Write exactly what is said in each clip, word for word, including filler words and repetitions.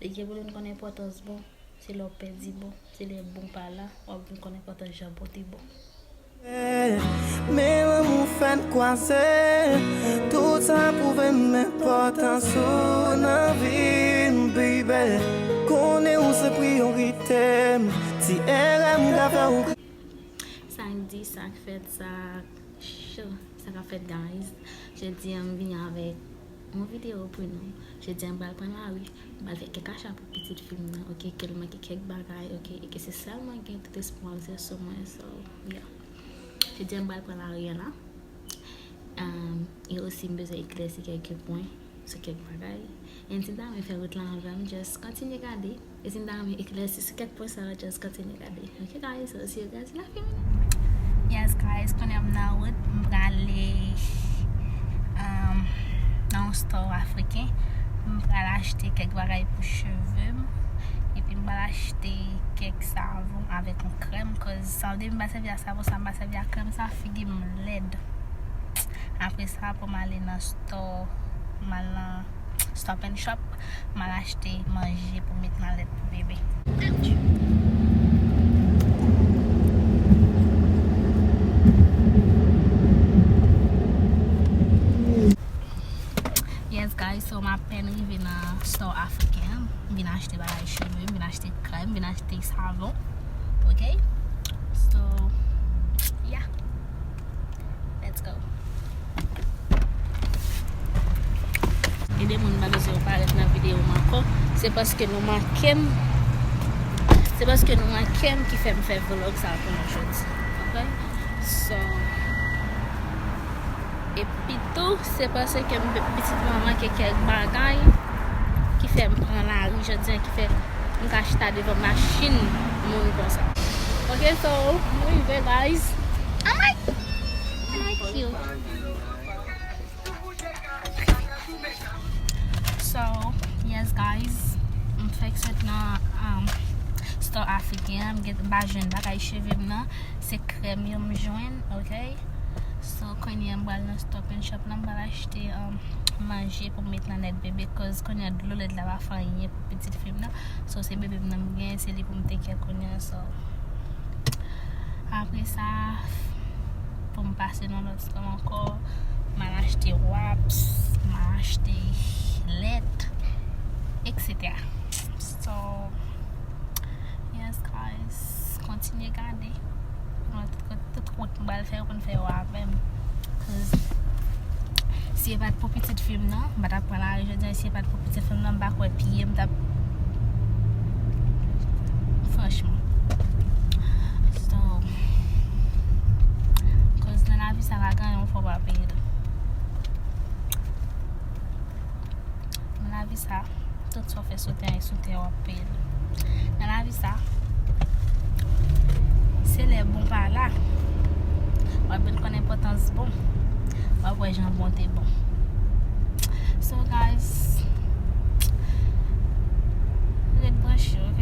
Li gen pou nou konn enpòtans bon. Se lè w pèdi bon. Se lè bon pa la, w ap vin konn enpòtans jan bon te bon. Men lanmou fè n kwaze. Tout sa pwouve m enpòtans ou nan vi m, baby. Konnen ou se priyorite m. Ti erè m ka fè ou. Sa k di, sa k fèt, sa k cho, sa k ap fèt, guys? Jodi a, m vini avèk yon videyo pou nou. Jodi a, m pral pran lari, m pral fè kèk acha pou pitit fi m nan, oke, ke l manke kèk bagay, oke, e ke se sèl mwen gen tout espwa l se sou mwen, so, yeah. Jodi a, m pral pran lari an la. Um, e osi, m bezwen eklèsi kèk pwen sou kèk bagay. And si n ta renmen fè wout la avè m, just kontinye gade. E si n ta renmen eklèsi sou kèk pwen sa yo, just kontinye gade. Ok, guys, so see you guys in a few minutes. Yes, guys, kounye a m nan wout, m prale, um, nan yon store afriken. M pral achte kèk bagay pou cheve m. Epi m pral achte kèk savon avèk yon krèm, cause sa depi m pa sèvi ak savon sa, m pa sèvi ak krèm sa, figi m lèd. Apre sa, pou m ale nan store, m al nan Stop and Shop, m al achte manje pou met nan lèt pou bebe. Yes, guys, so m apèn rive nan store afriken an. M vin achte bagay cheve, m vin achte krèm, m vin achte savon. Ok? So, yeah. Let's go. Gen de moun m pa bezwen yo parèt nan videyo m ankò. Se paske nou manke m. Se paske nou manke m ki fè m fè vlog sa pou nou jodi. Ok? So, epi tou, se paske m pitit mwen manke kèk bagay ki fè m pran lari jodi a, ki fè m ka chita devan machin moun konsa. Ok, so, m rive, guys. Oh my, oh my cute. So, yes, guys, m fèk sot nan, um, store afriken an, m gen, m pa jwenn bagay cheve m nan, se krèm yo m jwenn, ok? So, kounye a m pral nan Stop and Shop la, m pral achte, um, manje pou m met nan lèt bebe, cause kounye a dlo lèt la pa fè anyen pou pitit fi m nan. So, se bebe m nan m gen, se li pou m take care kounye a, so. Apre sa, pou m pase nan lòt store ankò, m al achte wraps, m al achte lèt, et cetera. So, yes, guys, kontinye gade. Mwen, tout, tout wout m pral fè, yo konn fè yo avè m. Cause si e pa t pou pitit fi m nan, m pa t ap pran lari jodi a. Si e pa t pou pitit fi m nan, m pa kwè pye m t ap, franchman. So, cause nan lavi sa, pa gen anyen w fè w pa peye l. Nan lavi sa, tout sa w fè sou tè, sou tè w ap peye l. Nan lavi sa, se lè bon pa la, w ap vin konn enpòtans bon, w ap wè jan bon te bon. So, guys, ret branche, ok?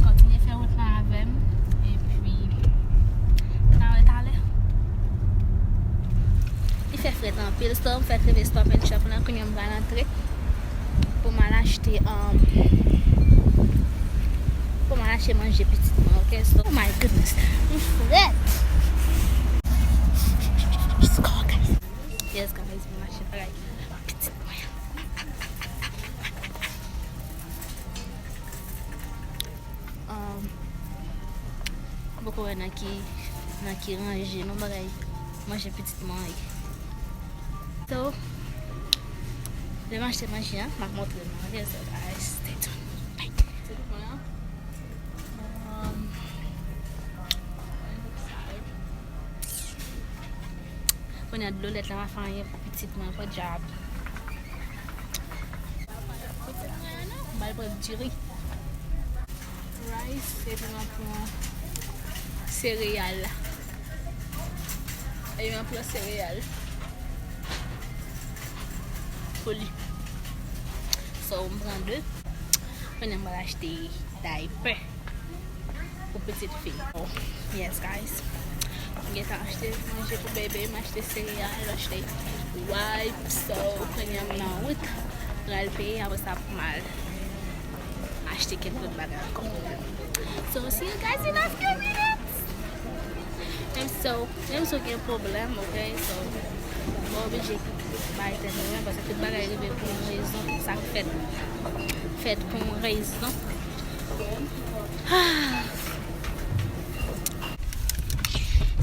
Kontinye fè wout lan avè m, epi n a wè talè. Li fè frèt anpil, so m fèk rive Stop and Shop lan, kounye a m pral antre pou m al achte, um, pou m al achte manje pitit mwen, ok? So, oh my goodness, m frèt! Just go, guys. Yes, guys, m al achte bagay pitit mwen. Um, m poko wè nan ki, nan ki ranje non bagay manje pitit mwen ye. So, lè m achte manje an, m ap montre nou. Ok, so guys, stay tuned. Bye. Um, Kounye a dlo lèt la pa fè anyen pou pitit mwen, podyab. M pral pran diri. Rice, epi m ap pran sereyal. Epi m ap pran sereyal. Pou li. So, m pran de. Kounye a m pral achte diaper pou pitit fi m. Oh, yes, guys. M gentan achte manje pou bebe, m achte sereyal, m achte wipes. So, kounye a m nan wout. Pral peye, apre sa pou m al. Kèk lòt bagay ankò. So, see you guys in a few minutes. Menm si w, menm si w gen pwoblèm, ok? So, mwen oblije bay tèt mwen, paske tout bagay rive pou yon rezon, tout sa k fèt, fèt pou yon rezon.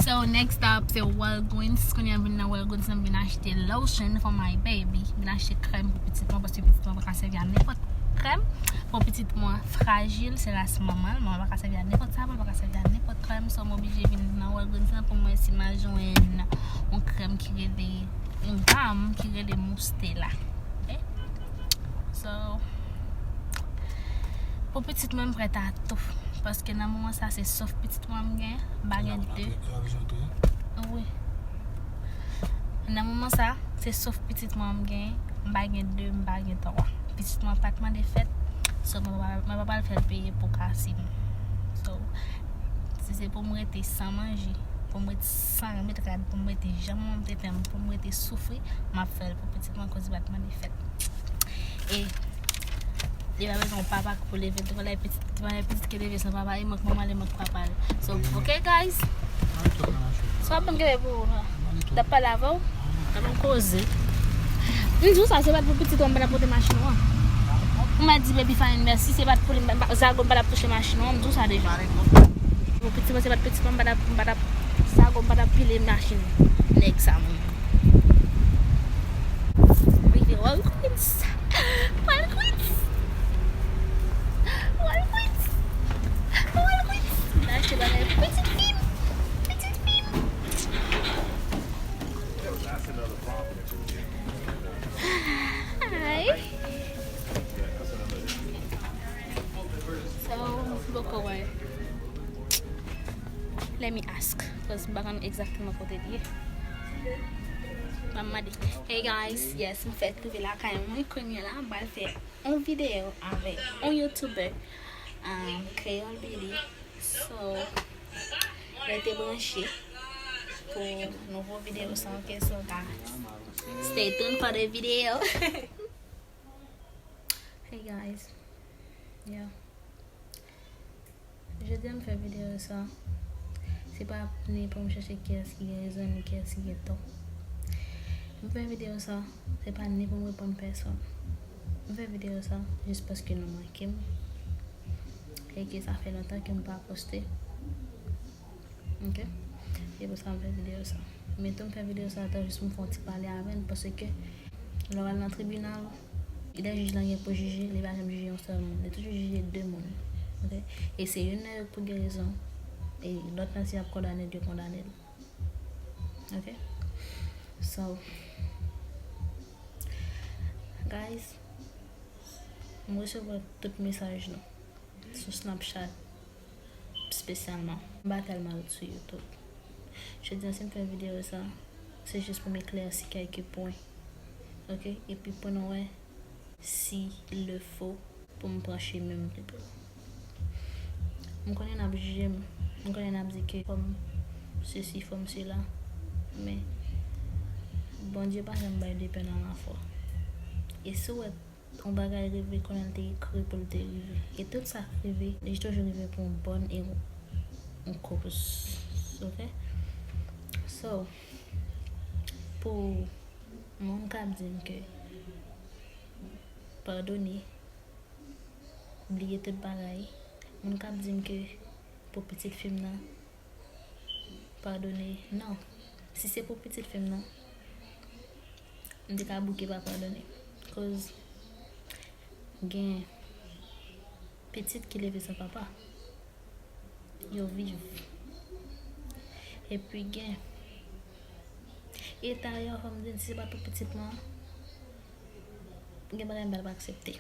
So, next stop, se Walgreens. Kounye a m vin nan Walgreens, m vin achte lotion for my baby. M vin achte krèm pou pitit mwen, paske pitit mwen pa ka sèvi a nenpòt krèm. Pou pitit mwen frajil, se ras manman l, manman pa ka sèvi a nenpòt savon, pa ka sèvi a nenpòt krèm. So, m oblije vin nan Walgreens lan pou mwen si m a jwenn yon krèm ki rele, yon gam ki rele Mustela. Ok? So, pou pitit mwen, m prèt a tou. Paske nan moman sa, se sof pitit mwen m gen, m pa gen de. Wi. Nan moman sa, se sof pitit mwen m gen, m pa gen de, m pa gen twa. Pitit mwen pa t mande fèt, so mwen pa, mwen pa pral fè l peye pou Kasim. So, si se pou m rete san manje, pou m rete san met rad, pou m rete jan manman m te fè m, pou m rete soufri, m ap fè l pou pitit mwen, koz li pa t mande fèt. E li pa bezwen yon papa pou leve l. Tout bagay pitit, tout bagay pitit ki leve san papa, li mank manman l, li mank papa l. So, ok, guys? Sa w ap ban m kenbe pou ou la? T ap pale avè w? T ap ban m koze. M di w sa, se pa t pou pitit ou m pa t ap pote machin ou an. Ou m a di baby fine, mèsi, se pa t pou li, m pa, zago m pa t ap touche machin ou an, m di w sa deja. Pou pitit mwen, se pa t pitit mwen, m pa t ap, m pa t ap, zago m pa t ap pile machin nèg sa, moun. Rive Walgreens. Walgreens. Walgreens. Walgreens. M achte bagay pou pitit fi m. Pitit fi m. Hi. So, m poko wè. Let me ask, 'cause m pa konn egzakteman kote l ye. M ap mande. Hey guys, yes, m fèk rive lakay mwen kounye a la. M pral fè yon videyo avèk yon YouTuber, um, Kreyòl Billy. So, rete branche pou nouvo videyo sa, ok? So, guys, stay tuned for the video. Hey guys. Yeah. Jodi a m fè videyo sa, se pa ni pou m chèche kiyès ki gen rezon, ni kiyès ki gen tò. M fè videyo sa, se pa ni pou m reponn pèsonn. M fè videyo sa jis paske nou manke m. E ke sa fè lontan ke m pa poste. Ok? Se pou sa m fè videyo sa. Men tou m fè videyo sa, tou jis pou m fè yon ti pale avè n, paske lè w al nan tribinal, lè jij lan gen pou jije, li pa janm jije yon sèl moun. Li toujou jije de moun. Ok? E se youn nan yo k pou gen rezon. E lòt lan, si y ap kondane l, yo kondane l. Ok? So, guys, m resevwa tout mesaj nou sou Snapchat, espesyalman. M pa tèlman ret sou YouTube. Jodi a, si m fè videyo sa, se jis pou m eklèsi kèlke pwen. Ok? Epi pou nou wè si il le faut pou m pran chemen m pito. M konnen n ap jije m. M konnen n ap di ke fò m sesi, fò m sela. Men, Bondye pa janm bay de pen nan lafwa. E si w wè yon bagay rive konnen l te ekri pou l te rive. E tout sa k rive, li toujou rive pou yon bòn e yon, yon koz. Ok? So, pou moun k ap di m ke padone, bliye tout bagay, moun k ap di m ke pou pitit fi m nan, padone, non. Si se pou pitit fi m nan, m te ka bouke pa padone. Koz gen pitit ki leve san papa. Yo viv. Epi gen. E dayè, fò m di n, si se pa t pou pitit mwen, gen bagay m pa t ap aksepte.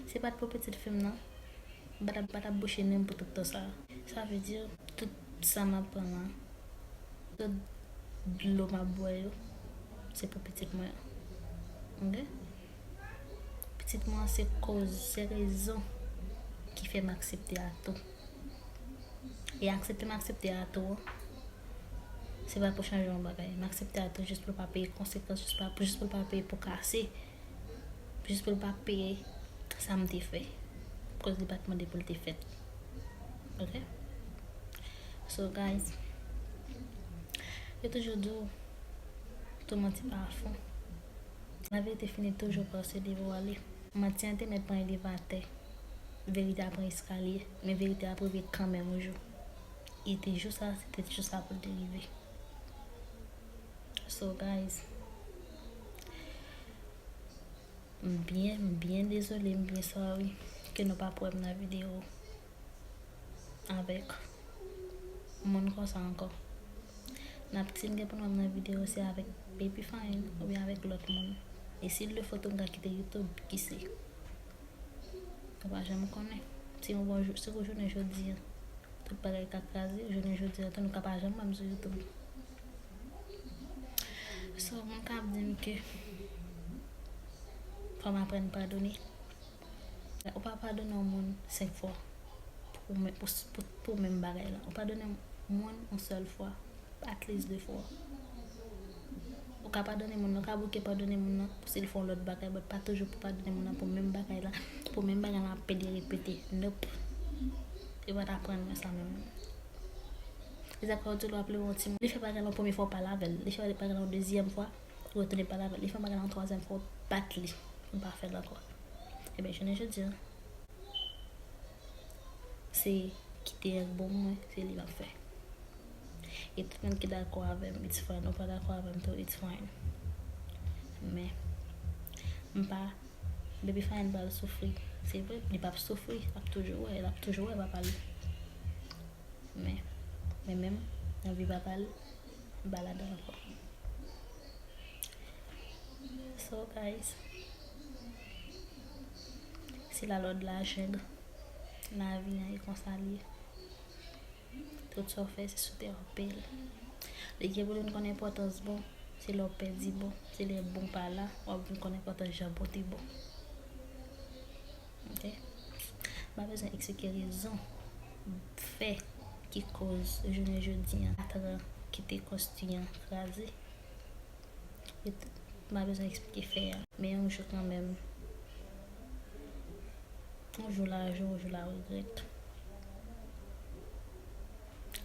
Se pa t pou pitit fi m nan, m pa t ap, pa t ap bouche nen m pou tout tan sa a. Sa vle di, tout san m ap pran an, tout dlo m ap bwè yo, se pou pitit mwen an. Ok? Pitit mwen an se koz, se rezon ki fè m aksepte a tou. E aksepte m aksepte a tou an, se pa pou chanje yon bagay. M aksepte a tou jis pou l pa peye konsekans, jis pa, jis pou l pa peye po kase, jis pou l pa peye sa m te fè. Koz li pa t mande pou l te fèt. Ok? So, guys, yo toujou di w, tou manti pa fon. Laverite fini toujou pa se devwale. Manti an te mèt pran elevatè. Verite a pran eskalye. Men verite a ap rive kanmenm yon jou. E te jou sa, se te jou sa pou l te rive. So, guys, m byen, m byen dezole, m byen sorry ke nou pa p wè m nan videyo avèk moun konsa ankò. N ap, si n gen pou n wè m nan videyo, se avèk Baby Fine oubyen avèk lòt moun. E si l de foto m ka kite YouTube, kise. Nou pa janm konnen. Si yon bon jou, si yon jounen jodi a, tout bagay ka kraze, jounen jodi a tou, nou ka pa janm wè m sou YouTube. So, moun ka ap di m ke fò m aprann padone. Ou pa padone yon moun senk fwa pou, men- pou, pou, pou menm bagay la. Ou padone yon moun yon sèl fwa, at least de fwa. Ou ka padone moun nan, ou ka bouke padone moun nan pou si l fè yon lòt bagay, but pa toujou pou padone moun nan pou menm bagay la, pou menm bagay la ap pede repete. Nope. Yo pa t aprann mwen sa menm. Se sa k fè w di lè w ap leve yon timoun, li fè bagay la yon premye fwa, w pale avè l. Li fè bagay la yon dezyèm fwa, ou retounen pale avè l. Li fè bagay la yon twazyèm fwa, w bat li pou l pa fè l ankò. Ebyen, jounen jodi a, se kite ak bon mwen, se li m ap fè. E tout moun ki dakò avè m, it's fine. Ou pa dakò avè m tou, it's fine. Men, m pa, Baby Fine pral soufri. Se vre, li p ap soufri, l ap toujou wè, l ap toujou wè papa l. Men, men menm, nan vi papa l, m pa ladan ankò. So, guys, se la lòd la jeng. Lavi an e konsa l ye. Tout sa w fè, se sou tè w ap peye l. Li gen pou nou konn enpòtans bon, se lè w pèdi bon, se lè bon pa la, w ap vin konn enpòtans jan bon te bon. Ok? M pa bezwen eksplike rezon, fè ki koz jounen jodi a, katran ki te konstwi an kraze. Yo t-, m pa bezwen eksplike fè a. Men yon jou kanmenm, yon jou la, jou, yon jou la regrèt.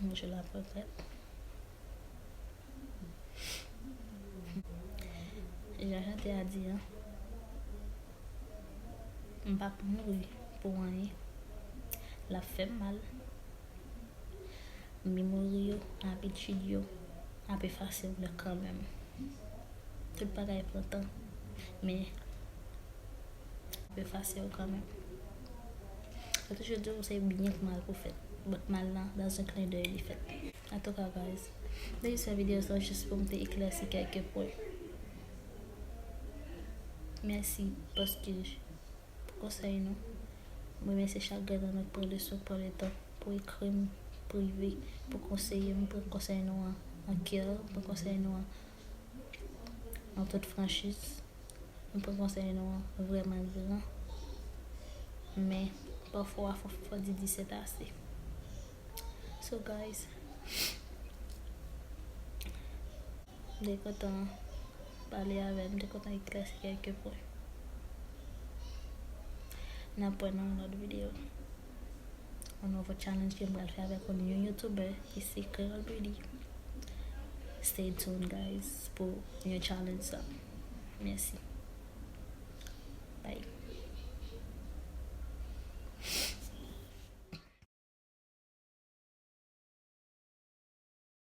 Yon jou la regrèt. Jan chante a di an, m p ap mouri pou anyen. L ap fè m mal. Memori yo, abitid yo ap efase w kanmenm. Tout bagay pran tan, men ap efase w kanmenm. Yo toujou di w se byen k mal pou fèt, but mal lan, dans un clin d'œil, li fèt. Antouka, guys, m te jis fè videyo sa jis pou m te eklèsi kèlke pwen. Mèsi, paske pou konsèy nou. M remèsye chak grenn nan nou k pran le swen, k pran le tan pou ekri m prive, pou konseye m, pran konsèy nou an an kè, pran konsèy nou an an tout franchiz. M pran konsèy nou an vrèman gran. Men, pafwa, fò, fò di di se ase. So, guys, m te kontan pale avè n, m te kontan eklèsi kèlke pwen. N ap wè nan yon lòt videyo. Yon nouvo challenge ke m pral fè avèk yon, yon YouTuber ki se Creole Beauty. Stay tuned, guys, pou yon challenge sa. Mèsi.